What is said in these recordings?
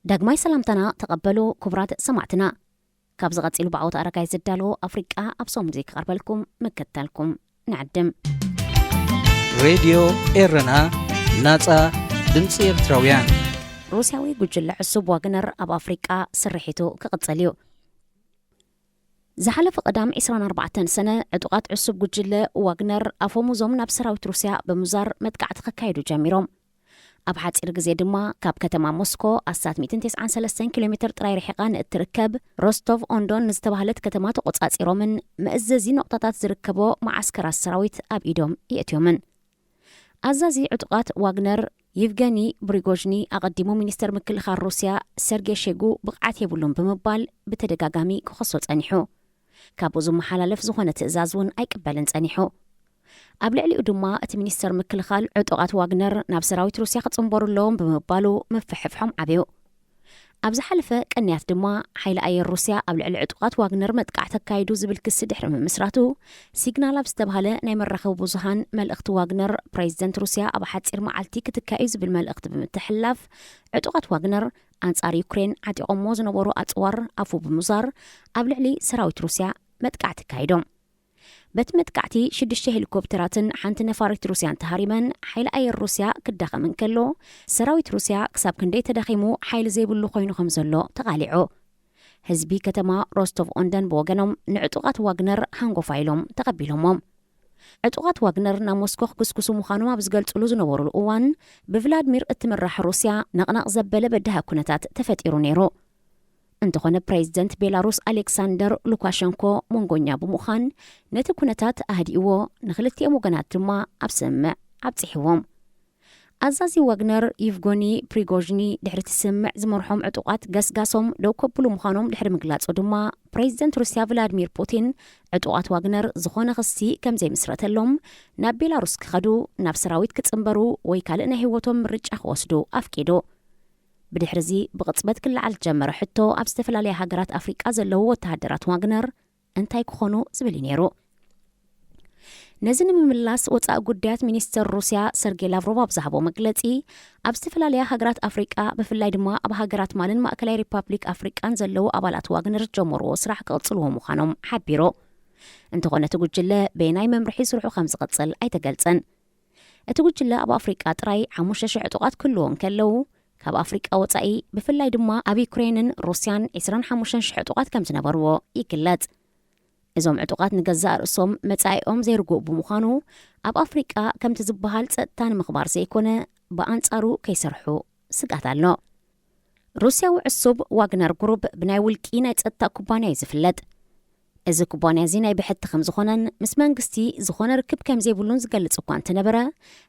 ዳግማይ ሰላምታና ተቐበሉ ክቡራት ሰማዕትና። ካብዚ ቀጺሉ ብዓወት ኣረጋይ ዝዳሎ ኣፍሪቃ ኣብ ሰሙን እዚ ክቐርበልኩም ምክተልኩም ንዕድም። ሬድዮ ኤረና፣ ናጻ ድምጺ ኤርትራውያን። ሩስያዊ ጉጅለ ዕሱብ ዋግነር ኣብ ኣፍሪቃ ስርሒቱ ክቕጽል እዩ። ዝሓለፈ ቀዳም ዕስራን ኣርባዕተን ሰነ ዕጡቓት ዕሱብ ጉጅለ ዋግነር ኣፈሙዞም ናብ ሰራዊት ሩስያ ብምዛር መጥቃዕቲ ከካይዱ ጀሚሮም። ኣብ ሓጺር ግዜ ድማ ካብ ከተማ ሞስኮ ኣስታት ሚእትን ተስዓን ሰለስተን ኪሎ ሜትር ጥራይ ርሒቓ ንእትርከብ ሮስቶቭ ኦንዶን ንዝተባህለት ከተማ ተቖጻጺሮምን መእዘዚ ነቑጣታት ዝርከቦ መዓስከራት ሰራዊት ኣብ ኢዶም የእትዮምን። ኣዛዚ ዕጡቓት ዋግነር ይቭገኒ ብሪጎዥኒ ኣቐዲሙ ሚኒስተር ምክልኻል ሩስያ ሰርጌ ሼጉ ብቕዓት የብሉን ብምባል ብተደጋጋሚ ክኸሶ ጸኒሑ። ካብኡ ዝመሓላለፍ ዝኾነ ትእዛዝ እውን ኣይቅበልን ጸኒሑ። ኣብ ልዕሊኡ ድማ እቲ ሚኒስተር ምክልኻል ዕጡቓት ዋግነር ናብ ሰራዊት ሩስያ ክጽንበሩ ኣለዎም ብምባሉ ምፍሕፍሖም ዓብዩ። ኣብ ዝሓለፈ ቀንያት ድማ ሓይሊ ኣየር ሩስያ ኣብ ልዕሊ ዕጡቓት ዋግነር መጥቃዕቲ ኣካይዱ ዝብል ክሲ ድሕሪ ምምስራቱ፣ ሲግናል ኣብ ዝተባህለ ናይ መራኸቢ ብዙሃን መልእኽቲ ዋግነር ፕሬዚደንት ሩስያ ኣብ ሓጺር መዓልቲ ክትካእ እዩ ዝብል መልእኽቲ ብምትሕልላፍ፣ ዕጡቓት ዋግነር ኣንጻር ዩክሬን ዓጢቖሞ ዝነበሩ ኣጽዋር ኣፉ ብምዛር ኣብ ልዕሊ ሰራዊት ሩስያ መጥቃዕቲ ኣካይዶም። በቲ መጥቃዕቲ ሽዱሽተ ሄሊኮፕተራትን ሓንቲ ነፋሪት ሩስያን ተሃሪመን ሓይሊ ኣየር ሩስያ ክዳኸም እንከሎ፣ ሰራዊት ሩስያ ክሳብ ክንደይ ተዳኺሙ ሓይሊ ዘይብሉ ኮይኑ ከም ዘሎ ተቓሊዑ። ህዝቢ ከተማ ሮስቶቭ ኦንደን ብወገኖም ንዕጡቓት ዋግነር ሃንጎፋ ኢሎም ተቐቢሎሞም። ዕጡቓት ዋግነር ናብ ሞስኮ ክግስግሱ ምዃኖም ኣብ ዝገልጽሉ ዝነበሩሉ እዋን፣ ብቭላድሚር እትምራሕ ሩስያ ነቕነቕ ዘበለ በዳሂ ኩነታት ተፈጢሩ ነይሩ። እንተኾነ ፕሬዚደንት ቤላሩስ ኣሌክሳንደር ሉካሸንኮ መንጎኛ ብምዃን ነቲ ኩነታት ኣህዲእዎ፣ ንክልቲኦም ወገናት ድማ ኣብ ስምምዕ ኣብጺሕዎም። ኣዛዚ ዋግነር ይቭጎኒ ፕሪጎዥኒ ድሕሪ እቲ ስምምዕ ዝመርሖም ዕጡቓት ገስጋሶም ደው ከብሉ ምዃኖም ድሕሪ ምግላጹ ድማ ፕሬዚደንት ሩስያ ቭላድሚር ፑቲን ዕጡቓት ዋግነር ዝኾነ ክሲ ከም ዘይምስረተሎም ናብ ቤላሩስ ክኸዱ ናብ ሰራዊት ክጽንበሩ ወይ ካልእ ናይ ህይወቶም ምርጫ ክወስዱ ኣፍቂዱ። ብድሕርዚ ብቕጽበት ክለዓል ዝጀመረ ሕቶ ኣብ ዝተፈላለያ ሃገራት ኣፍሪቃ ዘለዉ ወተሃደራት ዋግነር እንታይ ክኾኑ ዝብል እዩ ነይሩ። ነዚ ንምምላስ ወጻኢ ጉዳያት ሚኒስተር ሩስያ ሰርጌ ላቭሮቭ ኣብ ዝሃቦ መግለጺ ኣብ ዝተፈላለያ ሃገራት ኣፍሪቃ ብፍላይ ድማ ኣብ ሃገራት ማልን ማእከላይ ሪፓብሊክ ኣፍሪቃን ዘለዉ ኣባላት ዋግነር ዝጀመርዎ ስራሕ ክቕጽልዎ ምዃኖም ሓቢሩ። እንተኾነ እቲ ጉጅለ በየናይ መምርሒ ስርሑ ከም ዝቕጽል ኣይተገልጸን። እቲ ጉጅለ ኣብ ኣፍሪቃ ጥራይ ሓሙሽተ ሽሕ ዕጡቓት ክህልዎ እንከለዉ፣ ካብ ኣፍሪቃ ወጻኢ ብፍላይ ድማ ኣብ ዩክሬንን ሩስያን ዕስራን ሓሙሽተን ሽሕ ዕጡቓት ከም ዝነበርዎ ይግለጽ። እዞም ዕጡቓት ንገዛእ ርእሶም መጻኢኦም ዘይርጉእ ብምዃኑ ኣብ ኣፍሪቃ ከምቲ ዝበሃል ጸጥታ ንምኽባር ዘይኮነ ብኣንጻሩ ከይሰርሑ ስግኣት ኣሎ። ሩስያዊ ዕሱብ ዋግነር ግሩፕ ብናይ ውልቂ ናይ ጸጥታ ኩባንያ እዩ ዝፍለጥ። እዚ ኩባንያ እዚ ናይ ብሕቲ ከም ዝኾነን ምስ መንግስቲ ዝኾነ ርክብ ከም ዘይብሉን ዝገልጽ እኳ እንተነበረ፣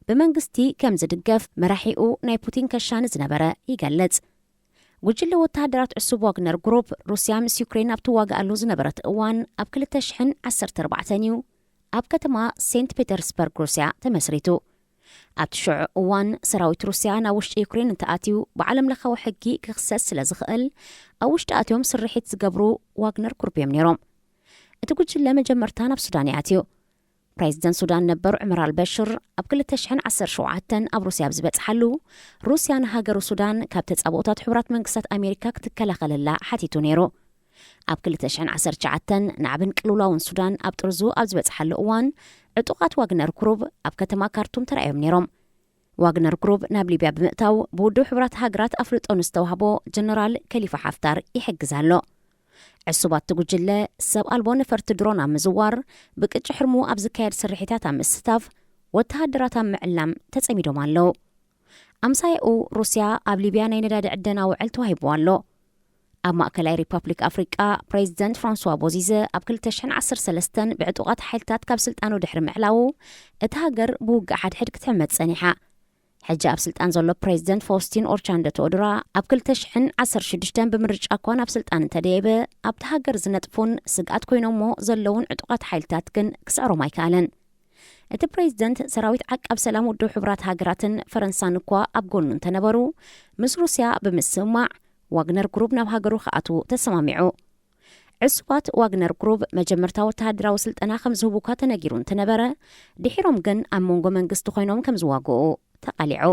ብመንግስቲ ከም ዝድገፍ መራሒኡ ናይ ፑቲን ከሻኒ ዝነበረ ይገልጽ። ጉጅለ ወተሃደራት ዕሱብ ዋግነር ግሩፕ ሩስያ ምስ ዩክሬን ኣብ ትዋግኣሉ ዝነበረት እዋን ኣብ ክልተ ሽሕን ዓሰርተ ኣርባዕተን እዩ ኣብ ከተማ ሴንት ፔተርስበርግ ሩስያ ተመስሪቱ። ኣብቲ ሽዑ እዋን ሰራዊት ሩስያ ናብ ውሽጢ ዩክሬን እንተኣትዩ ብዓለም ለኻዊ ሕጊ ክኽሰስ ስለ ዝኽእል ኣብ ውሽጢ ኣትዮም ስርሒት ዝገብሩ ዋግነር ግሩፕ እዮም ነይሮም። እቲ ጉጅለ መጀመርታ ናብ ሱዳን ይኣትዩ። ፕሬዚደንት ሱዳን ነበር ዑመር ኣልበሽር ኣብ ክልተ ሽሕን ዓሰርተ ሸውዓተን ኣብ ሩስያ ኣብ ዝበጽሓሉ፣ ሩስያ ንሃገሩ ሱዳን ካብ ተጻብኦታት ሕቡራት መንግስታት ኣሜሪካ ክትከላኸለላ ሓቲቱ ነይሩ። ኣብ ክልተ ሽሕን ዓሰርተ ትሽዓተን ናዕብን ቅልውላውን ሱዳን ኣብ ጥርዙ ኣብ ዝበጽሓሉ እዋን፣ ዕጡቓት ዋግነር ግሩብ ኣብ ከተማ ካርቱም ተራእዮም ነይሮም። ዋግነር ግሩብ ናብ ሊብያ ብምእታው ብውድብ ሕቡራት ሃገራት ኣፍልጦ ንዝተዋህቦ ጀነራል ከሊፋ ሓፍታር ይሕግዝ ኣሎ። ዕሱባት እቲ ጉጅለ ሰብ ኣልቦ ነፈርቲ ድሮን ኣብ ምዝዋር፣ ብቅጭ ሕርሙ ኣብ ዝካየድ ስርሒታት ኣብ ምስታፍ፣ ወተሃደራት ኣብ ምዕላም ተጸሚዶም ኣለዉ። ኣምሳያኡ ሩስያ ኣብ ሊብያ ናይ ነዳዲ ዕደና ውዕል ተዋሂብዋ ኣሎ። ኣብ ማእከላይ ሪፓብሊክ ኣፍሪቃ ፕሬዚደንት ፍራንስዋ ቦዚዘ ኣብ ክልተ ሽሕን ዓሰርተ ሰለስተን ብዕጡቓት ሓይልታት ካብ ስልጣኑ ድሕሪ ምዕላዉ፣ እታ ሃገር ብውግእ ሓድሕድ ክትሕመድ ጸኒሓ። ሕጂ ኣብ ስልጣን ዘሎ ፕሬዚደንት ፋውስቲን ኦርቻንዶ ቶኦድራ ኣብ ክልተ ሽሕን ዓሰርተ ሽዱሽተን ብምርጫ እኳ ናብ ስልጣን እንተደየበ፣ ኣብታ ሃገር ዝነጥፉን ስግኣት ኮይኖሞ ዘለውን ዕጡቓት ሓይልታት ግን ክስዕሮም ኣይከኣለን። እቲ ፕሬዚደንት ሰራዊት ዓቃብ ሰላም ውድብ ሕቡራት ሃገራትን ፈረንሳን እኳ ኣብ ጎኑ እንተነበሩ፣ ምስ ሩስያ ብምስምማዕ ዋግነር ግሩፕ ናብ ሃገሩ ክኣትዉ ተሰማሚዑ። ዕሱባት ዋግነር ግሩፕ መጀመርታ ወተሃደራዊ ስልጠና ከም ዝህቡ እኳ ተነጊሩ እንተነበረ፣ ድሒሮም ግን ኣብ መንጎ መንግስቲ ኮይኖም ከም ዝዋግኡ ተቓሊዑ።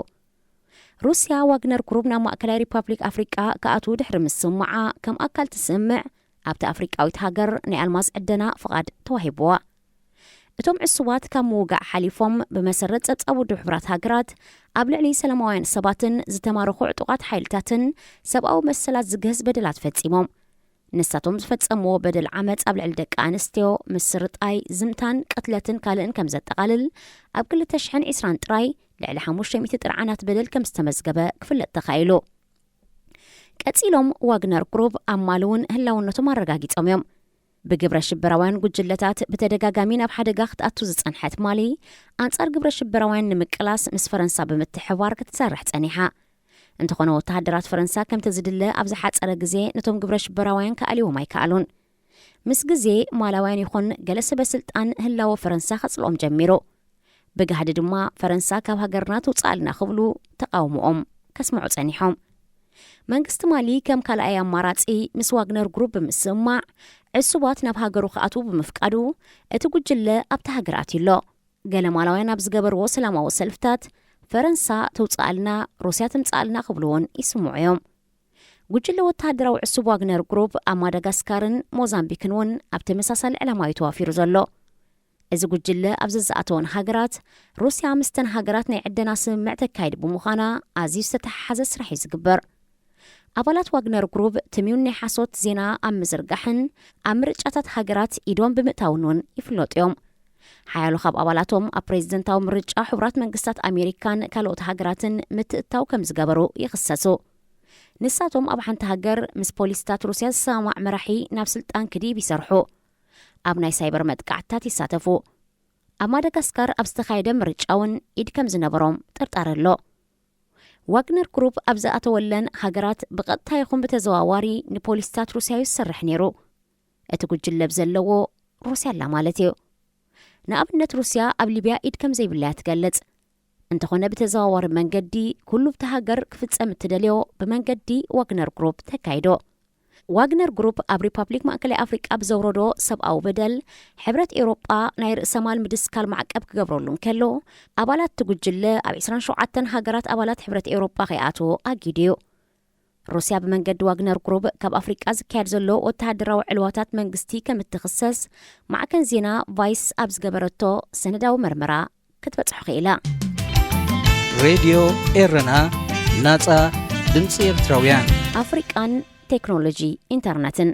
ሩስያ ዋግነር ግሩፕ ናብ ማእከላይ ሪፓብሊክ ኣፍሪቃ ክኣትዉ ድሕሪ ምስምዓ፣ ከም ኣካል ትስምዕ ኣብቲ ኣፍሪቃዊት ሃገር ናይ ኣልማዝ ዕደና ፍቓድ ተዋሂብዋ። እቶም ዕሱባት ካብ ምውጋእ ሓሊፎም፣ ብመሰረት ጸብጻብ ውድብ ሕቡራት ሃገራት፣ ኣብ ልዕሊ ሰላማውያን ሰባትን ዝተማረኹ ዕጡቓት ሓይልታትን ሰብኣዊ መሰላት ዝግህስ በደላት ፈጺሞም። ንሳቶም ዝፈጸምዎ በደል ዓመጽ ኣብ ልዕሊ ደቂ ኣንስትዮ፣ ምስርጣይ፣ ዝምታን ቅትለትን ካልእን ከም ዘጠቓልል፣ ኣብ ክልተ ሽሕን ዕስራን ጥራይ ልዕሊ ሓሙሽተ ሚእቲ ጥርዓናት በደል ከም ዝተመዝገበ ክፍለጥ ተኻኢሉ። ቀጺሎም ዋግነር ግሩፕ ኣብ ማሊ እውን ህላውነቶም ኣረጋጊጾም እዮም። ብግብረ ሽበራውያን ጉጅለታት ብተደጋጋሚ ናብ ሓደጋ ክትኣቱ ዝጸንሐት ማሊ፣ ኣንጻር ግብረ ሽበራውያን ንምቅላስ ምስ ፈረንሳ ብምትሕብባር ክትሰርሕ ጸኒሓ። እንተኾነ፣ ወተሃደራት ፈረንሳ ከምቲ ዝድለ ኣብ ዝሓጸረ ግዜ ነቶም ግብረ ሽበራውያን ክኣልይዎም ኣይከኣሉን። ምስ ግዜ፣ ማላውያን ይኹን ገለ ሰበ ስልጣን ህላወ ፈረንሳ ከጽልኦም ጀሚሩ። ብጋህዲ ድማ፣ ፈረንሳ ካብ ሃገርና ትውጽኣልና ክብሉ ተቓውሞኦም ከስምዑ ጸኒሖም። መንግስቲ ማሊ ከም ካልኣይ ኣማራጺ ምስ ዋግነር ግሩፕ ብምስምማዕ፣ ዕሱባት ናብ ሃገሩ ክኣትዉ ብምፍቃዱ፣ እቲ ጉጅለ ኣብቲ ሃገር ኣትዩ ኣሎ። ገለ ማላውያን ኣብ ዝገበርዎ ሰላማዊ ሰልፍታት፣ ፈረንሳ ትውጽኣልና፣ ሩስያ ትምጽኣልና ክብሉ እውን ይስምዑ እዮም። ጉጅለ ወተሃደራዊ ዕሱብ ዋግነር ግሩፕ ኣብ ማዳጋስካርን ሞዛምቢክን እውን ኣብ ተመሳሳሊ ዕላማ እዩ ተዋፊሩ ዘሎ። እዚ ጉጅለ ኣብ ዘዝኣተወን ሃገራት፣ ሩስያ ምስተን ሃገራት ናይ ዕደና ስምምዕ ተካይድ ብምዃና፣ ኣዝዩ ዝተተሓሓዘ ስራሕ እዩ ዝግበር። ኣባላት ዋግነር ግሩፕ ትምዩን ናይ ሓሶት ዜና ኣብ ምዝርጋሕን ኣብ ምርጫታት ሃገራት ኢዶም ብምእታውን እውን ይፍለጡ እዮም። ሓያሎ ካብ ኣባላቶም ኣብ ፕሬዝደንታዊ ምርጫ ሕቡራት መንግስታት ኣሜሪካን ካልኦት ሃገራትን ምትእትታው ከም ዝገበሩ ይኽሰሱ። ንሳቶም ኣብ ሓንቲ ሃገር ምስ ፖሊስታት ሩስያ ዝሰማማዕ መራሒ ናብ ስልጣን ክድይብ ይሰርሑ። ኣብ ናይ ሳይበር መጥቃዕትታት ይሳተፉ። ኣብ ማዳጋስካር ኣብ ዝተኻየደ ምርጫ እውን ኢድ ከም ዝነበሮም ጥርጣረ ኣሎ። ዋግነር ግሩፕ ኣብ ዝኣተወለን ሃገራት ብቐጥታ ይኹን ብተዘዋዋሪ ንፖሊስታት ሩስያ እዩ ዝሰርሕ ነይሩ። እቲ ጉጅለ ብዘለዎ ሩስያ ኣላ ማለት እዩ። ንኣብነት፣ ሩስያ ኣብ ሊብያ ኢድ ከም ዘይብላ እያ ትገልጽ። እንተኾነ፣ ብተዘዋዋሪ መንገዲ ኩሉ ብቲ ሃገር ክፍጸም እትደልዮ ብመንገዲ ዋግነር ግሩፕ ተካይዶ። ዋግነር ግሩፕ ኣብ ሪፓብሊክ ማእከላይ ኣፍሪቃ ብዘውረዶ ሰብኣዊ በደል፣ ሕብረት ኤውሮጳ ናይ ርእሰ ማል ምድስካል ማዕቀብ ክገብረሉ እንከሎ፣ ኣባላት እቲ ጉጅለ ኣብ ዕስራን ሸውዓተን ሃገራት ኣባላት ሕብረት ኤውሮጳ ከይኣትዉ ኣጊዱ እዩ። ሩስያ ብመንገዲ ዋግነር ግሩፕ ካብ ኣፍሪቃ ዝካየድ ዘሎ ወተሃደራዊ ዕልዋታት መንግስቲ ከም እትኽሰስ፣ ማዕከን ዜና ቫይስ ኣብ ዝገበረቶ ሰነዳዊ መርመራ ክትበጽሖ ክኢላ። ሬድዮ ኤረና፣ ናጻ ድምጺ ኤርትራውያን። ኣፍሪቃን ቴክኖሎጂ ኢንተርነትን።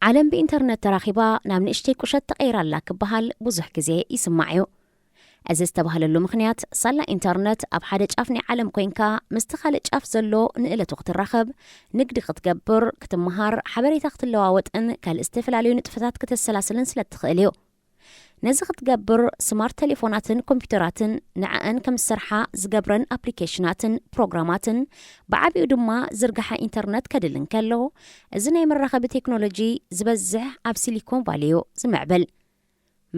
ዓለም ብኢንተርነት ተራኺባ ናብ ንእሽተይ ቁሸት ተቐይራ ኣላ ክበሃል ብዙሕ ግዜ ይስማዕ እዩ። እዚ ዝተባህለሉ ምኽንያት፣ ሳላ ኢንተርነት ኣብ ሓደ ጫፍ ናይ ዓለም ኮይንካ ምስቲ ካልእ ጫፍ ዘሎ ንእለቱ ክትራኸብ፣ ንግዲ ክትገብር፣ ክትመሃር፣ ሓበሬታ ክትለዋወጥን ካልእ ዝተፈላለዩ ንጥፈታት ክተሰላስልን ስለ እትኽእል እዩ። ነዚ ክትገብር፣ ስማርት ቴሌፎናትን ኮምፒውተራትን ንዐኣን ከም ዝሰርሓ ዝገብረን ኣፕሊኬሽናትን ፕሮግራማትን፣ ብዓቢኡ ድማ ዝርግሐ ኢንተርነት ከድሊ እንከሎ፣ እዚ ናይ መራኸቢ ቴክኖሎጂ ዝበዝሕ ኣብ ሲሊኮን ቫሊ እዩ ዝምዕብል።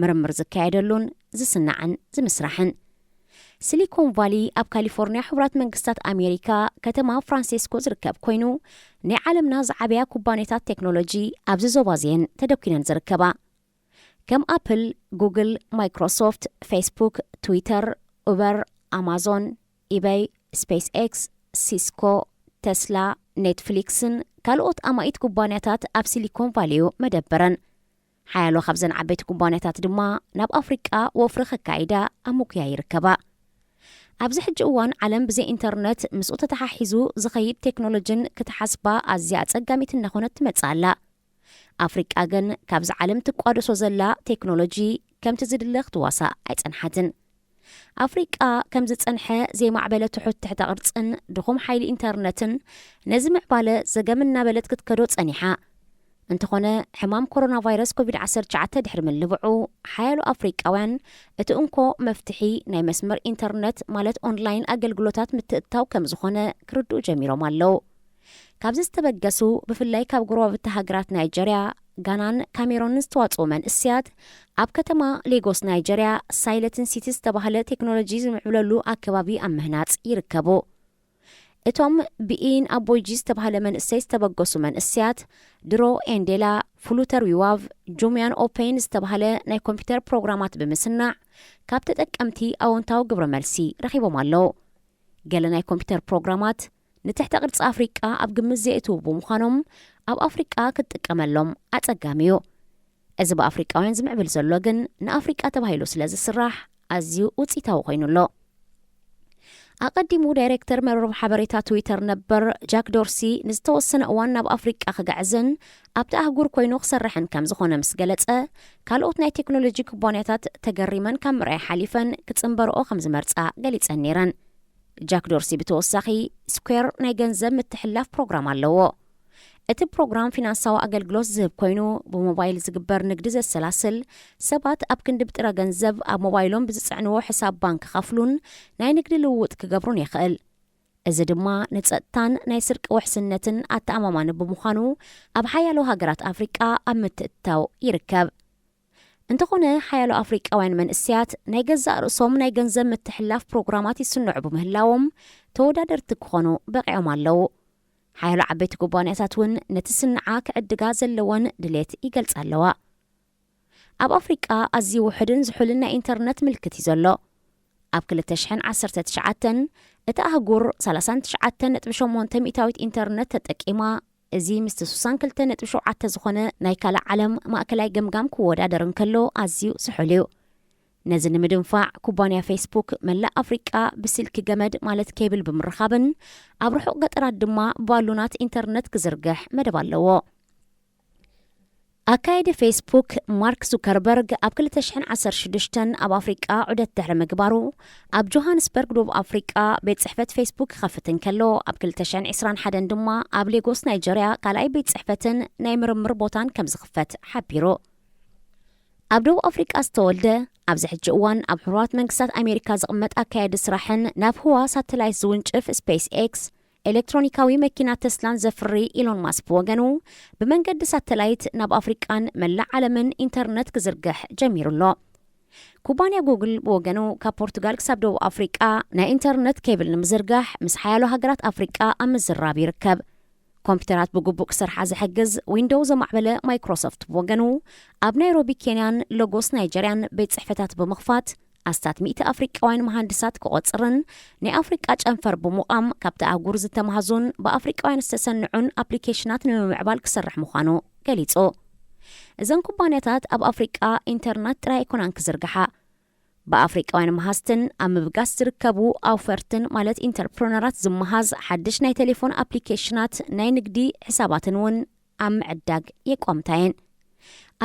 ምርምር ዝካየደሉን ዝስናዕን ዝምስራሕን። ሲሊኮን ቫሊ ኣብ ካሊፎርኒያ ሕቡራት መንግስታት ኣሜሪካ ከተማ ፍራንሲስኮ ዝርከብ ኮይኑ፣ ናይ ዓለምና ዝዓበያ ኩባንያታት ቴክኖሎጂ ኣብዚ ዞባ እዚኤን ተደኲነን ዝርከባ። ከም ኣፕል፣ ጉግል፣ ማይክሮሶፍት፣ ፌስቡክ፣ ትዊተር፣ ኡበር፣ ኣማዞን፣ ኢበይ፣ ስፔስ ኤክስ፣ ሲስኮ፣ ተስላ፣ ኔትፍሊክስን ካልኦት ኣማኢት ኩባንያታት ኣብ ሲሊኮን ቫሊ እዩ መደበረን። ሓያሎ ካብዘን ዓበይቲ ኩባንያታት ድማ ናብ ኣፍሪቃ ወፍሪ ከካይዳ ኣብ ምጉያይ ይርከባ። ኣብዚ ሕጂ እዋን ዓለም ብዘይ ኢንተርነት ምስኡ ተተሓሒዙ ዝኸይድ ቴክኖሎጂን ክትሓስባ ኣዝያ ኣጸጋሚት እናኾነት ትመጽእ ኣላ። ኣፍሪቃ ግን ካብዚ ዓለም ትቋደሶ ዘላ ቴክኖሎጂ ከምቲ ዝድለ ክትዋሳእ ኣይጸንሓትን። ኣፍሪቃ ከም ዝጸንሐ ዘይማዕበለ ትሑት ትሕተ ቅርጽን ድኹም ሓይሊ ኢንተርነትን ነዚ ምዕባለ ዘገም እናበለት ክትከዶ ጸኒሓ። እንተኾነ፣ ሕማም ኮሮና ቫይረስ ኮቪድ ዓሰርተ ትሽዓተ ድሕሪ ምልብዑ፣ ሓያሎ ኣፍሪቃውያን እቲ እንኮ መፍትሒ ናይ መስመር ኢንተርነት ማለት ኦንላይን ኣገልግሎታት ምትእትታው ከም ዝኾነ ክርድኡ ጀሚሮም ኣለዉ። ካብዚ ዝተበገሱ፣ ብፍላይ ካብ ጎረባብቲ ሃገራት ናይጀርያ፣ ጋናን ካሜሮንን ዝተዋጽኡ መንእሰያት፣ ኣብ ከተማ ሌጎስ ናይጀርያ ሳይለትን ሲቲ ዝተባህለ ቴክኖሎጂ ዝምዕብለሉ ኣከባቢ ኣብ ምህናጽ ይርከቡ። እቶም ብኢን ኣቦይጂ ዝተባህለ መንእሰይ ዝተበገሱ መንእሰያት፣ ድሮ ኤንዴላ፣ ፍሉተር ዊዋቭ፣ ጁምያን ኦፔን ዝተባህለ ናይ ኮምፒውተር ፕሮግራማት ብምስናዕ፣ ካብ ተጠቀምቲ ኣወንታዊ ግብረ መልሲ ረኺቦም ኣለዉ። ገለ ናይ ኮምፒውተር ፕሮግራማት ንትሕተ ቅርጺ ኣፍሪቃ ኣብ ግምት ዘየእትዉ ብምዃኖም፣ ኣብ ኣፍሪቃ ክትጥቀመሎም ኣጸጋሚ እዩ። እዚ ብኣፍሪቃውያን ዝምዕብል ዘሎ ግን ንኣፍሪቃ ተባሂሉ ስለ ዝስራሕ ኣዝዩ ውጽኢታዊ ኮይኑ ኣሎ። ኣቐዲሙ ዳይሬክተር መርበብ ሓበሬታ ትዊተር ነበር ጃክ ዶርሲ ንዝተወሰነ እዋን ናብ ኣፍሪቃ ክግዕዝን ኣብቲ ኣህጉር ኮይኑ ክሰርሕን ከም ዝኾነ ምስ ገለጸ፣ ካልኦት ናይ ቴክኖሎጂ ኩባንያታት ተገሪመን ካብ ምርኣይ ሓሊፈን ክጽንበርኦ ከም ዝመርጻ ገሊጸን ነይረን። ጃክ ዶርሲ ብተወሳኺ፣ ስኩዌር ናይ ገንዘብ ምትሕልላፍ ፕሮግራም ኣለዎ። እቲ ፕሮግራም ፊናንሳዊ ኣገልግሎት ዝህብ ኮይኑ፣ ብሞባይል ዝግበር ንግዲ ዘሰላስል፣ ሰባት ኣብ ክንዲ ብጥረ ገንዘብ ኣብ ሞባይሎም ብዝጽዕንዎ ሕሳብ ባንክ ክኸፍሉን ናይ ንግዲ ልውውጥ ክገብሩን የኽእል። እዚ ድማ ንጸጥታን ናይ ስርቂ ውሕስነትን ኣተኣማማኒ ብምዃኑ፣ ኣብ ሓያሎ ሃገራት ኣፍሪቃ ኣብ ምትእትታው ይርከብ። እንተኾነ፣ ሓያሎ ኣፍሪቃውያን መንእሰያት ናይ ገዛእ ርእሶም ናይ ገንዘብ ምትሕልላፍ ፕሮግራማት ይስንዑ ብምህላዎም፣ ተወዳደርቲ ክኾኑ በቒዖም ኣለዉ። ሓያሎ ዓበይቲ ኩባንያታት እውን ነቲ ስንዓ ክዕድጋ ዘለወን ድሌት ይገልጻ ኣለዋ። ኣብ ኣፍሪቃ ኣዝዩ ውሑድን ዝሑልን ናይ ኢንተርነት ምልክት እዩ ዘሎ። ኣብ ክልተ ሽሕን ዓሰርተ ትሽዓተን፣ እታ ኣህጉር ሰላሳን ትሽዓተን ነጥቢ ሸሞንተ ሚእታዊት ኢንተርነት ተጠቂማ፣ እዚ ምስቲ ስሳን ክልተ ነጥቢ ሸውዓተ ዝኾነ ናይ ካልእ ዓለም ማእከላይ ገምጋም ክወዳደር እንከሎ ኣዝዩ ዝሑል እዩ። ነዚ ንምድንፋዕ፣ ኩባንያ ፌስቡክ መላእ ኣፍሪቃ ብስልኪ ገመድ ማለት ኬብል ብምርኻብን ኣብ ርሑቕ ገጠራት ድማ ባሉናት ኢንተርነት ክዝርግሕ መደብ ኣለዎ። ኣካያዲ ፌስቡክ ማርክ ዙከርበርግ ኣብ ክልተ ሽሕን ዓሰርተ ሽዱሽተን ኣብ ኣፍሪቃ ዑደት ድሕሪ ምግባሩ፣ ኣብ ጆሃንስበርግ ደቡብ ኣፍሪቃ ቤት ጽሕፈት ፌስቡክ ክኸፍት እንከሎ፣ ኣብ ክልተ ሽሕን ዕስራን ሓደን ድማ ኣብ ሌጎስ ናይጀርያ ካልኣይ ቤት ጽሕፈትን ናይ ምርምር ቦታን ከም ዝኽፈት ሓቢሩ። ኣብ ደቡብ ኣፍሪቃ ዝተወልደ፣ ኣብዚ ሕጂ እዋን ኣብ ሕቡራት መንግስታት ኣሜሪካ ዝቕመጥ ኣካያዲ ስራሕን ናብ ህዋ ሳተላይት ዝውንጭፍ ስፔስ ኤክስ፣ ኤሌክትሮኒካዊ መኪና ተስላን ዘፍሪ ኢሎን ማስክ ብወገኑ፣ ብመንገዲ ሳተላይት ናብ ኣፍሪቃን መላእ ዓለምን ኢንተርነት ክዝርግሕ ጀሚሩ ኣሎ። ኩባንያ ጉግል ብወገኑ፣ ካብ ፖርቱጋል ክሳብ ደቡብ ኣፍሪቃ ናይ ኢንተርነት ኬብል ንምዝርጋሕ ምስ ሓያሎ ሃገራት ኣፍሪቃ ኣብ ምዝራብ ይርከብ። ኮምፒውተራት ብግቡእ ክሰርሓ ዝሕግዝ ዊንዶው ዘማዕበለ ማይክሮሶፍት ብወገኑ፣ ኣብ ናይሮቢ ኬንያን ሎጎስ ናይጀርያን ቤት ጽሕፈታት ብምኽፋት፣ ኣስታት ሚእቲ ኣፍሪቃውያን መሃንድሳት ክቖጽርን ናይ ኣፍሪቃ ጨንፈር ብምቋም ካብቲ ኣህጉር ዝተማህዙን ብኣፍሪቃውያን ዝተሰንዑን ኣፕሊኬሽናት ንምምዕባል ክሰርሕ ምዃኑ ገሊጹ። እዘን ኩባንያታት ኣብ ኣፍሪቃ ኢንተርነት ጥራይ ኣይኮናን ክዝርግሓ። ብኣፍሪቃውያን መሃዝትን ኣብ ምብጋስ ዝርከቡ ኣውፈርትን ማለት ኢንተርፕረነራት ዝመሃዝ ሓድሽ ናይ ቴሌፎን ኣፕሊኬሽናት ናይ ንግዲ ሕሳባትን እውን ኣብ ምዕዳግ የቋምታ እየን።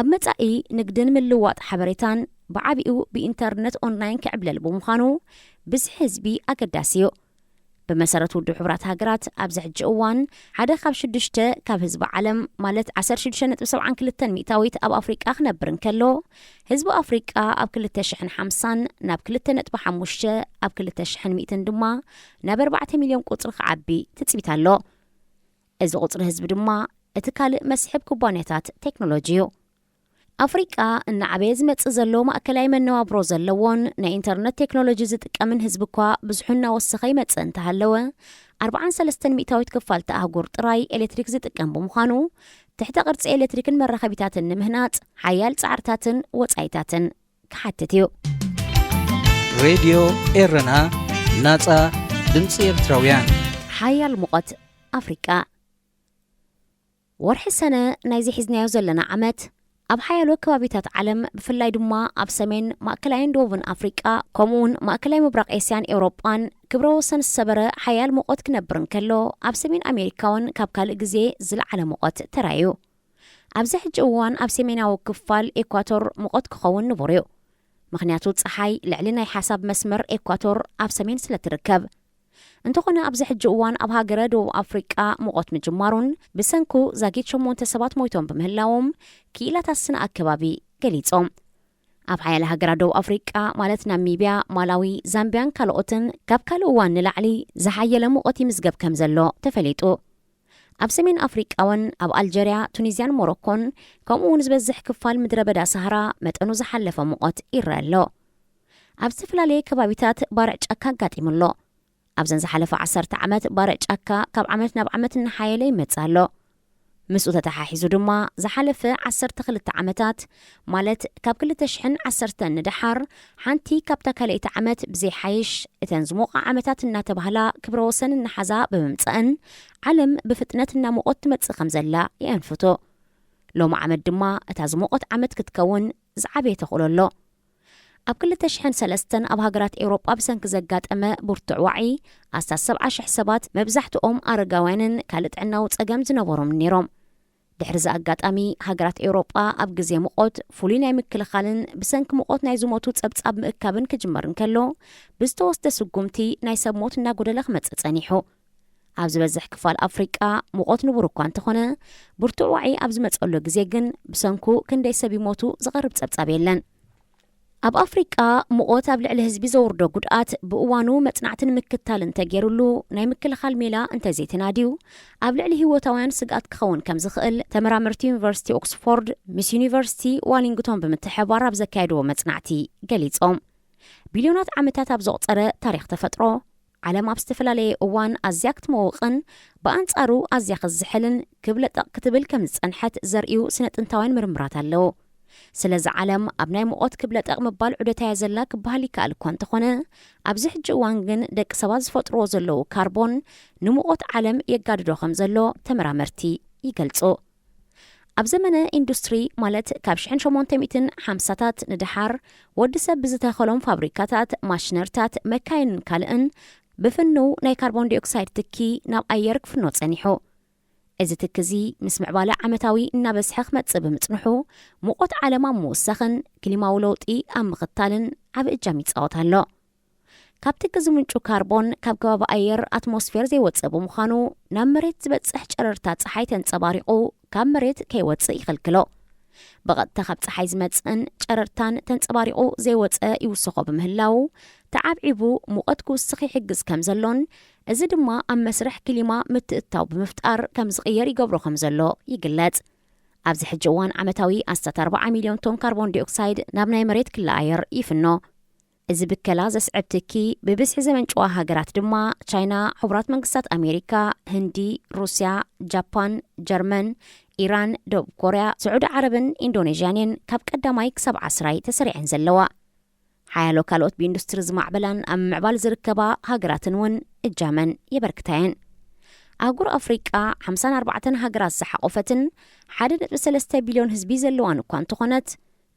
ኣብ መጻኢ ንግድን ምልዋጥ ሓበሬታን ብዓቢኡ ብኢንተርነት ኦንላይን ክዕብለል ብምዃኑ ብዝሒ ህዝቢ ኣገዳሲ እዩ። ብመሰረት ውድብ ሕቡራት ሃገራት ኣብዚ ሕጂ እዋን ሓደ ካብ ሽዱሽተ ካብ ህዝቢ ዓለም ማለት ዓሰርተ ሽዱሽተ ነጥቢ ሰብዓን ክልተን ሚእታዊት ኣብ ኣፍሪቃ ክነብር እንከሎ፣ ህዝቢ ኣፍሪቃ ኣብ ክልተ ሽሕን ሓምሳን ናብ ክልተ ነጥቢ ሓሙሽተ ኣብ ክልተ ሽሕን ሚእትን ድማ ናብ ኣርባዕተ ሚልዮን ቁጽሪ ክዓቢ ትጽቢት ኣሎ። እዚ ቁጽሪ ህዝቢ ድማ እቲ ካልእ መስሕብ ኩባንያታት ቴክኖሎጂ እዩ። ኣፍሪቃ እናዓበየ ዝመጽእ ዘሎ ማእከላይ መነባብሮ ዘለዎን ናይ ኢንተርነት ቴክኖሎጂ ዝጥቀምን ህዝቢ እኳ ብዝሑ እናወሰኸ ይመጽእ እንተሃለወ፣ ኣርባዓን ሰለስተን ሚእታዊት ክፋልቲ ኣህጉር ጥራይ ኤሌክትሪክ ዝጥቀም ብምዃኑ፣ ትሕተ ቅርጺ ኤሌክትሪክን መራኸቢታትን ንምህናጽ ሓያል ጻዕርታትን ወጻኢታትን ክሓትት እዩ። ሬድዮ ኤረና፣ ናጻ ድምጺ ኤርትራውያን። ሓያል ሙቐት ኣፍሪቃ። ወርሒ ሰነ ናይዚ ሒዝናዮ ዘለና ዓመት፣ ኣብ ሓያሎ ከባቢታት ዓለም፣ ብፍላይ ድማ ኣብ ሰሜን፣ ማእከላይን ደቡብን ኣፍሪቃ፣ ከምኡውን ማእከላይ ምብራቕ ኤስያን ኤውሮጳን ክብረ ወሰን ዝሰበረ ሓያል ሙቐት ክነብር እንከሎ፣ ኣብ ሰሜን ኣሜሪካ እውን ካብ ካልእ ግዜ ዝለዓለ ሙቐት ተራእዩ። ኣብዚ ሕጂ እዋን ኣብ ሰሜናዊ ክፋል ኤኳቶር ሙቐት ክኸውን ንቡር እዩ። ምኽንያቱ ጸሓይ ልዕሊ ናይ ሓሳብ መስመር ኤኳቶር ኣብ ሰሜን ስለ ትርከብ። እንተኾነ ኣብዚ ሕጂ እዋን ኣብ ሃገረ ደቡብ ኣፍሪቃ ሙቐት ምጅማሩን ብሰንኩ ዛጊት ሸሞንተ ሰባት ሞይቶም ብምህላዎም ክኢላታት ስነ ኣከባቢ ገሊጾም። ኣብ ሓያለ ሃገራት ደቡብ ኣፍሪቃ ማለት ናሚብያ፣ ማላዊ፣ ዛምቢያን ካልኦትን ካብ ካልእ እዋን ንላዕሊ ዝሓየለ ሙቐት ይምዝገብ ከም ዘሎ ተፈሊጡ። ኣብ ሰሜን ኣፍሪቃ እውን ኣብ ኣልጀርያ፣ ቱኒዝያን ሞሮኮን ከምኡ እውን ዝበዝሕ ክፋል ምድረ በዳ ሳህራ መጠኑ ዝሓለፈ ሙቐት ይረአ ኣሎ። ኣብ ዝተፈላለየ ከባቢታት ባርዕ ጫካ ኣጋጢሙ ኣሎ። ኣብዘን ዝሓለፈ ዓሰርተ ዓመት ባርዕ ጫካ ካብ ዓመት ናብ ዓመት እናሓየለ ይመጽእ ኣሎ። ምስኡ ተተሓሒዙ ድማ ዝሓለፈ ዓሰርተ ክልተ ዓመታት፣ ማለት ካብ ክልተ ሽሕን ዓሰርተን ንደሓር፣ ሓንቲ ካብታ ካልኣይቲ ዓመት ብዘይሓይሽ እተን ዝሞቓ ዓመታት እናተባህላ ክብረ ወሰን እናሓዛ ብምምፀእን ዓለም ብፍጥነት እናሞቖት ትመፅእ ከም ዘላ የእንፍቶ። ሎሚ ዓመት ድማ እታ ዝሞቐት ዓመት ክትከውን ዝዓበየ ተኽእሎ ኣሎ። ኣብ ክልተ ሽሕን ሰለስተን ኣብ ሃገራት ኤውሮጳ ብሰንኪ ዘጋጠመ ብርቱዕ ዋዒ ኣስታት ሰብዓ ሽሕ ሰባት፣ መብዛሕትኦም ኣረጋውያንን ካልእ ጥዕናዊ ጸገም ዝነበሮም ነይሮም። ድሕሪ እዚ ኣጋጣሚ፣ ሃገራት ኤውሮጳ ኣብ ግዜ ሙቐት ፍሉይ ናይ ምክልኻልን ብሰንኪ ሙቐት ናይ ዝሞቱ ጸብጻብ ምእካብን ክጅመር እንከሎ፣ ብዝተወስደ ስጉምቲ ናይ ሰብ ሞት እናጎደለ ክመጽእ ጸኒሑ። ኣብ ዝበዝሕ ክፋል ኣፍሪቃ ሙቐት ንቡር እኳ እንተኾነ፣ ብርቱዕ ዋዒ ኣብ ዝመጸሉ ግዜ ግን ብሰንኩ ክንደይ ሰብ ይሞቱ ዝቐርብ ጸብጻብ የለን። ኣብ ኣፍሪቃ፣ ሙቐት ኣብ ልዕሊ ህዝቢ ዘውርዶ ጉድኣት ብእዋኑ መጽናዕትን ምክታልን እንተገይሩሉ፣ ናይ ምክልኻል ሜላ እንተዘይተናድዩ፣ ኣብ ልዕሊ ህይወታውያን ስግኣት ክኸውን ከም ዝኽእል ተመራመርቲ ዩኒቨርሲቲ ኦክስፎርድ ምስ ዩኒቨርሲቲ ዋሊንግቶን ብምትሕብባር ኣብ ዘካየድዎ መጽናዕቲ ገሊጾም። ቢልዮናት ዓመታት ኣብ ዘቑጸረ ታሪኽ ተፈጥሮ፣ ዓለም ኣብ ዝተፈላለየ እዋን ኣዝያ ክትመውቕን ብኣንጻሩ ኣዝያ ክትዝሕልን ክብለጠቕ ክትብል ከም ዝጸንሐት ዘርእዩ ስነ ጥንታውያን ምርምራት ኣለዉ። ስለዚ ዓለም ኣብ ናይ ሙቐት ክብለጠቕ ምባል ዑደታያ ዘላ ክበሃል ይከኣል እኳ እንተኾነ፣ ኣብዚ ሕጂ እዋን ግን ደቂ ሰባት ዝፈጥርዎ ዘለዉ ካርቦን ንሙቐት ዓለም የጋድዶ ከም ዘሎ ተመራመርቲ ይገልጹ። ኣብ ዘመነ ኢንዱስትሪ፣ ማለት ካብ ሽሕን ሸሞንተ ሚእትን ሓምሳታት ንደሓር፣ ወዲ ሰብ ብዝተኸሎም ፋብሪካታት፣ ማሽነርታት፣ መካይንን ካልእን ብፍንው ናይ ካርቦን ዲኦክሳይድ ትኪ ናብ ኣየር ክፍኖ ጸኒሑ። እዚ ትኪ እዚ ምስ ምዕባለ ዓመታዊ እናበዝሐ ክመጽእ ብምጽንሑ፣ ሙቐት ዓለም ኣብ ምውሳኽን ክሊማዊ ለውጢ ኣብ ምኽታልን ዓቢ እጃም ይጻወት ኣሎ። ካብ ትኪ ዝምንጩ ካርቦን ካብ ከባቢ ኣየር፣ ኣትሞስፌር፣ ዘይወጽእ ብምዃኑ፣ ናብ መሬት ዝበጽሕ ጨረርታ ጸሓይ ተንጸባሪቑ ካብ መሬት ከይወጽእ ይኽልክሎ። ብቐጥታ ካብ ጸሓይ ዝመጽእን ጨረርታን ተንጸባሪቑ ዘይወጸ ይውስኾ ብምህላው፣ ተዓብዒቡ ሙቐት ክውስኽ ይሕግዝ ከም ዘሎን፣ እዚ ድማ ኣብ መስርሕ ክሊማ ምትእትታው ብምፍጣር ከም ዝቕየር ይገብሮ ከም ዘሎ ይግለጽ። ኣብዚ ሕጂ እዋን ዓመታዊ ኣስታት ኣርባዓ ሚልዮን ቶን ካርቦን ዲኦክሳይድ ናብ ናይ መሬት ክለኣየር ይፍኖ። እዚ ብከላ ዘስዕብ ትኪ ብብዝሒ ዘመንጭዋ ሃገራት ድማ ቻይና፣ ሕቡራት መንግስታት ኣሜሪካ፣ ህንዲ፣ ሩስያ፣ ጃፓን፣ ጀርመን፣ ኢራን፣ ደቡብ ኮርያ፣ ስዑዲ ዓረብን ኢንዶኔዥያን እየን ካብ ቀዳማይ ክሳብ ዓስራይ ተሰሪዐን ዘለዋ። ሓያሎ ካልኦት ብኢንዱስትሪ ዝማዕበላን ኣብ ምዕባል ዝርከባ ሃገራትን እውን እጃመን የበርክታ እየን። ኣህጉር ኣፍሪቃ ሓምሳን ኣርባዕተን ሃገራት ዝሓቖፈትን ሓደ ነጥቢ ሰለስተ ቢልዮን ህዝቢ ዘለዋን እኳ እንተኾነት፣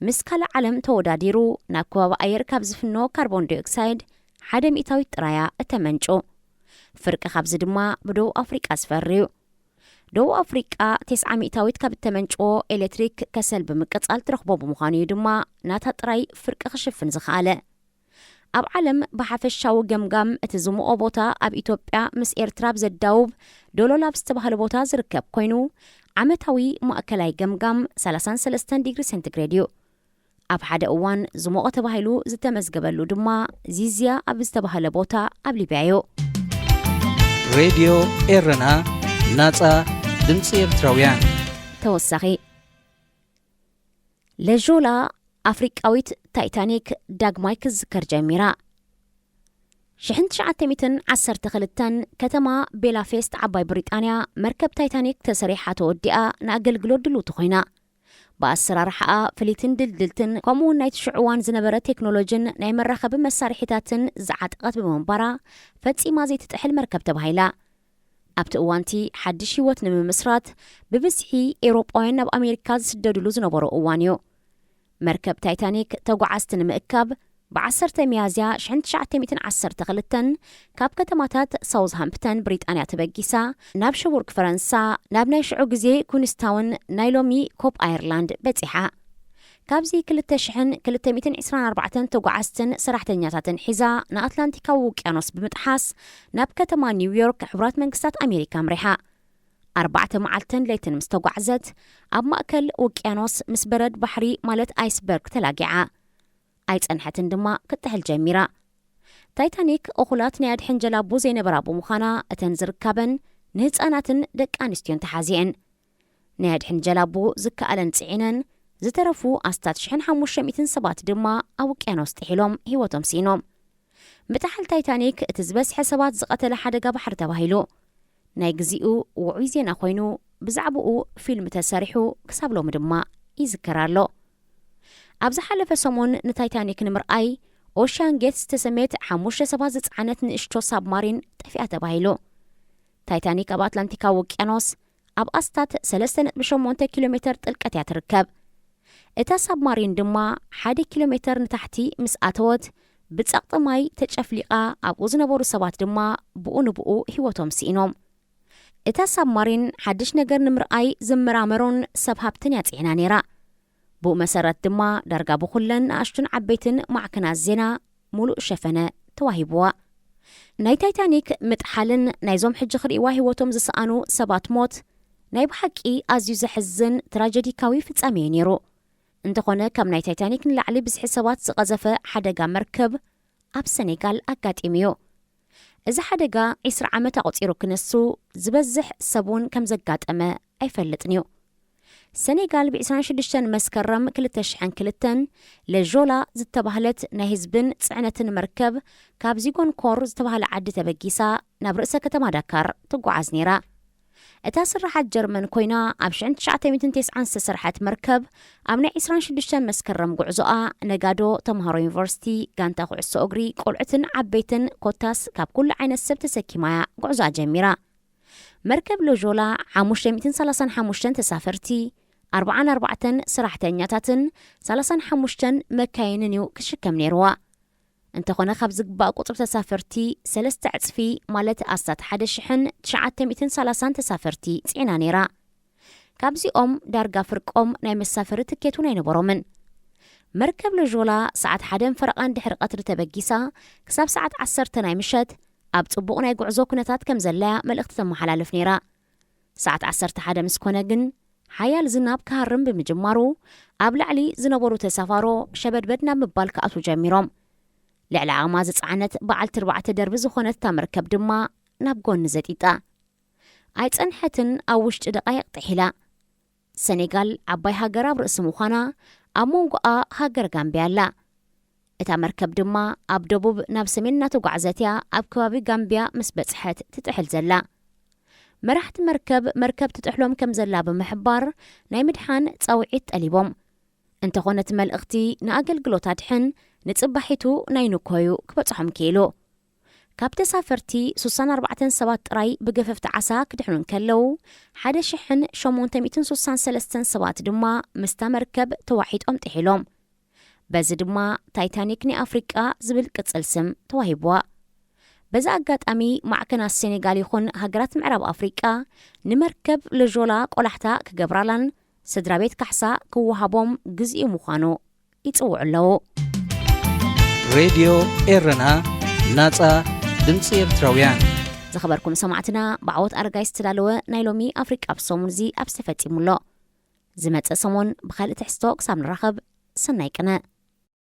ምስ ካልእ ዓለም ተወዳዲሩ ናብ ከባቢ ኣየር ካብ ዝፍኖ ካርቦን ዳይኦክሳይድ ሓደ ሚእታዊት ጥራያ እተመንጩ። ፍርቂ ካብዚ ድማ ብደቡብ ኣፍሪቃ ዝፈሪ እዩ። ደቡብ ኣፍሪቃ ተስዓ ሚእታዊት ካብ እተመንጭዎ ኤሌክትሪክ ከሰል ብምቅጻል ትረኽቦ ብምዃኑ እዩ ድማ ናታ ጥራይ ፍርቂ ክሽፍን ዝኸኣለ። ኣብ ዓለም ብሓፈሻዊ ገምጋም እቲ ዝምኦ ቦታ ኣብ ኢትዮጵያ ምስ ኤርትራ ኣብ ዘዳውብ ዶሎል ኣብ ዝተባህለ ቦታ ዝርከብ ኮይኑ፣ ዓመታዊ ማእከላይ ገምጋም ሰላሳን ሰለስተን ዲግሪ ሴንቲግሬድ እዩ። ኣብ ሓደ እዋን ዝሞቐ ተባሂሉ ዝተመዝገበሉ ድማ ዚዝያ ኣብ ዝተባህለ ቦታ ኣብ ሊብያ እዩ። ሬድዮ ኤረና፣ ናጻ ድምጺ ኤርትራውያን። ተወሳኺ፣ ለዦላ ኣፍሪቃዊት ታይታኒክ ዳግማይ ክትዝከር ጀሚራ። ሽሕን ትሽዓተ ሚእትን ዓሰርተ ክልተን ከተማ ቤላፌስት ዓባይ ብሪጣንያ መርከብ ታይታኒክ ተሰሪሓ ተወዲኣ ንኣገልግሎት ድልውቲ ኮይና። ብኣሰራርሓኣ ፍልይትን ድልድልትን፣ ከምኡ እውን ናይቲ ሽዑ እዋን ዝነበረ ቴክኖሎጂን ናይ መራኸቢ መሳርሒታትን ዝዓጠቐት ብምንባራ፣ ፈጺማ ዘይትጥሕል መርከብ ተባሂላ። ኣብቲ እዋንቲ ሓድሽ ህይወት ንምምስራት ብብዝሒ ኤውሮጳውያን ናብ ኣሜሪካ ዝስደድሉ ዝነበሩ እዋን እዩ። መርከብ ታይታኒክ ተጓዓዝቲ ንምእካብ ብ ዓሰርተ ሚያዝያ ሽሕን ትሽዓተ ሚእትን ዓሰርተ ክልተን ካብ ከተማታት ሳውዝሃምፕተን ብሪጣንያ ተበጊሳ ናብ ሸቡርግ ፈረንሳ፣ ናብ ናይ ሽዑ ግዜ ኩንስታውን ናይ ሎሚ ኮፕ ኣየርላንድ በጺሓ። ካብዚ ክልተ ሽሕን ክልተ ሚእትን ዕስራን ኣርባዕተን ተጓዓዝትን ሰራሕተኛታትን ሒዛ ንኣትላንቲካዊ ውቅያኖስ ብምጥሓስ ናብ ከተማ ኒውዮርክ ሕቡራት መንግስታት ኣሜሪካ ኣምሪሓ። ኣርባዕተ መዓልትን ለይትን ምስ ተጓዕዘት፣ ኣብ ማእከል ውቅያኖስ ምስ በረድ ባሕሪ ማለት ኣይስበርግ ተላጊዓ። ኣይጸንሐትን ድማ ክትጥሕል ጀሚራ። ታይታኒክ እኹላት ናይ ኣድሕን ጀላቡ ዘይነበራ ብምዃና፣ እተን ዝርካበን ንህጻናትን ደቂ ኣንስትዮን ተሓዚአን። ናይ ኣድሕን ጀላቡ ዝከኣለን ጽዒነን፣ ዝተረፉ ኣስታት ሽሕን ሓሙሽተ ሚእትን ሰባት ድማ ኣብ ውቅያኖስ ጥሒሎም ህይወቶም ስኢኖም። ምጥሓል ታይታኒክ እቲ ዝበዝሐ ሰባት ዝቐተለ ሓደጋ ባሕሪ ተባሂሉ። ናይ ግዚኡ ውዑይ ዜና ኮይኑ፣ ብዛዕባኡ ፊልም ተሰሪሑ ክሳብ ሎሚ ድማ ይዝከር ኣሎ። ኣብ ዝሓለፈ ሰሙን ንታይታኒክ ንምርኣይ ኦሽያን ጌት ዝተሰመየት ሓሙሽተ ሰባት ዝጸዓነት ንእሽቶ ሳብማሪን ጠፊኣ ተባሂሉ። ታይታኒክ ኣብ ኣትላንቲካዊ ውቅያኖስ ኣብ ኣስታት ሰለስተ ነጥቢ ሸሞንተ ኪሎ ሜተር ጥልቀት እያ ትርከብ። እታ ሳብማሪን ድማ ሓደ ኪሎ ሜተር ንታሕቲ ምስ ኣተወት ብጸቕጢ ማይ ተጨፍሊቓ ኣብኡ ዝነበሩ ሰባት ድማ ብኡ ንብኡ ህይወቶም ስኢኖም። እታ ሳብማሪን ሓድሽ ነገር ንምርኣይ ዝመራመሩን ሰብ ሃብትን እያ ጽዒና ነይራ። ብኡ መሰረት ድማ ዳርጋ ብኹለን ንኣሽቱን ዓበይትን ማዕከናት ዜና ሙሉእ ሸፈነ ተዋሂብዋ። ናይ ታይታኒክ ምጥሓልን ናይዞም ሕጂ ክርእይዋ ህይወቶም ዝሰኣኑ ሰባት ሞት ናይ ብሓቂ ኣዝዩ ዘሕዝን ትራጀዲካዊ ፍጻሜ እዩ ነይሩ። እንተኾነ ካብ ናይ ታይታኒክ ንላዕሊ ብዝሒ ሰባት ዝቐዘፈ ሓደጋ መርከብ ኣብ ሰኔጋል ኣጋጢሙ እዩ። እዚ ሓደጋ ዕስራ ዓመት ኣቑጺሩ ክነሱ ዝበዝሕ ሰብ እውን ከም ዘጋጠመ ኣይፈልጥን እዩ። ሰኔጋል ብ ዕስራን ሽዱሽተን መስከረም ክልተ ሽሕን ክልተን ለዦላ ዝተባህለት ናይ ህዝብን ጽዕነትን መርከብ ካብ ዚጎንኮር ዝተባህለ ዓዲ ተበጊሳ ናብ ርእሰ ከተማ ዳካር ትጓዓዝ ነይራ። እታ ስርሓት ጀርመን ኮይና ኣብ ሽሕን ትሽዓተ ሚእትን ተስዓን ዝተሰርሐት መርከብ ኣብ ናይ ዕስራን ሽዱሽተን መስከረም ጉዕዞኣ ነጋዶ፣ ተምሃሮ ዩኒቨርሲቲ፣ ጋንታ ኩዕሶ እግሪ፣ ቆልዑትን ዓበይትን ኮታስ ካብ ኩሉ ዓይነት ሰብ ተሰኪማ እያ ጉዕዞኣ ጀሚራ። መርከብ ሎዦላ ሓሙሽተ ሚእትን ሰላሳን ሓሙሽተን ተሳፈርቲ፣ ኣርባዓን ኣርባዕተን ሰራሕተኛታትን ሰላሳን ሓሙሽተን መካይንን እዩ ክሽከም ነይርዋ። እንተኾነ ካብ ዝግባእ ቁጽሪ ተሳፈርቲ ሰለስተ ዕጽፊ ማለት ኣስታት ሓደ ሽሕን ትሽዓተ ሚእትን ሰላሳን ተሳፈርቲ ጽዒና ነይራ። ካብዚኦም ዳርጋ ፍርቆም ናይ መሳፈሪ ትኬት እውን ኣይነበሮምን። መርከብ ለዦላ ሰዓት ሓደን ፈረቓን ድሕሪ ቀትሪ ተበጊሳ ክሳብ ሰዓት ዓሰርተ ናይ ምሸት ኣብ ጽቡቕ ናይ ጉዕዞ ኩነታት ከም ዘላያ መልእኽቲ ተመሓላልፍ ነይራ። ሰዓት ዓሰርተ ሓደ ምስ ኮነ ግን ሓያል ዝናብ ክሃርም ብምጅማሩ ኣብ ላዕሊ ዝነበሩ ተሳፋሮ ሸበድበድ ናብ ምባል ክኣትዉ ጀሚሮም። ልዕሊ ዓቕማ ዝጸዓነት በዓልቲ ኣርባዕተ ደርቢ ዝኾነት እታ መርከብ ድማ ናብ ጎኒ ዘጢጣ። ኣይጸንሐትን ኣብ ውሽጢ ደቓይቕ ጥሒላ። ሰኔጋል ዓባይ ሃገር ኣብ ርእሲ ምዃና ኣብ መንጎኣ ሃገር ጋምብያ ኣላ። እታ መርከብ ድማ ኣብ ደቡብ ናብ ሰሜን እናተጓዕዘት እያ ኣብ ከባቢ ጋምብያ ምስ በጽሐት ትጥሕል ዘላ። መራሕቲ መርከብ መርከብ ትጥሕሎም ከም ዘላ ብምሕባር ናይ ምድሓን ጻውዒት ጠሊቦም። እንተኾነ እቲ መልእኽቲ ንኣገልግሎት ኣድሕን ንጽባሒቱ ናይ ንኮዩ ክበጽሖም ክኢሉ። ካብ ተሳፈርቲ ሱሳን ኣርባዕተን ሰባት ጥራይ ብገፈፍቲ ዓሳ ክድሕኑ እንከለዉ ሓደ ሽሕን ሸሞንተ ሚእትን ሱሳን ሰለስተን ሰባት ድማ ምስታ መርከብ ተዋሒጦም ጥሒሎም። በዚ ድማ ታይታኒክ ናይ ኣፍሪቃ ዝብል ቅጽል ስም ተዋሂብዋ። በዚ ኣጋጣሚ ማዕከናት ሴኔጋል ይኹን ሃገራት ምዕራብ ኣፍሪቃ ንመርከብ ለዦላ ቆላሕታ ክገብራላን ስድራ ቤት ካሕሳ ክወሃቦም ግዜኡ ምዃኑ ይጽውዑ ኣለዉ። ሬድዮ ኤረና፣ ናጻ ድምጺ ኤርትራውያን። ዝኸበርኩም ሰማዕትና፣ ብዓወት ኣረጋይ ዝተዳለወ ናይ ሎሚ ኣፍሪቃ ብሰሙን እዚ ኣብዚ ተፈጺሙ ኣሎ። ዝመጽእ ሰሙን ብኻልእ ትሕዝቶ ክሳብ ንራኸብ፣ ሰናይ ቅነ።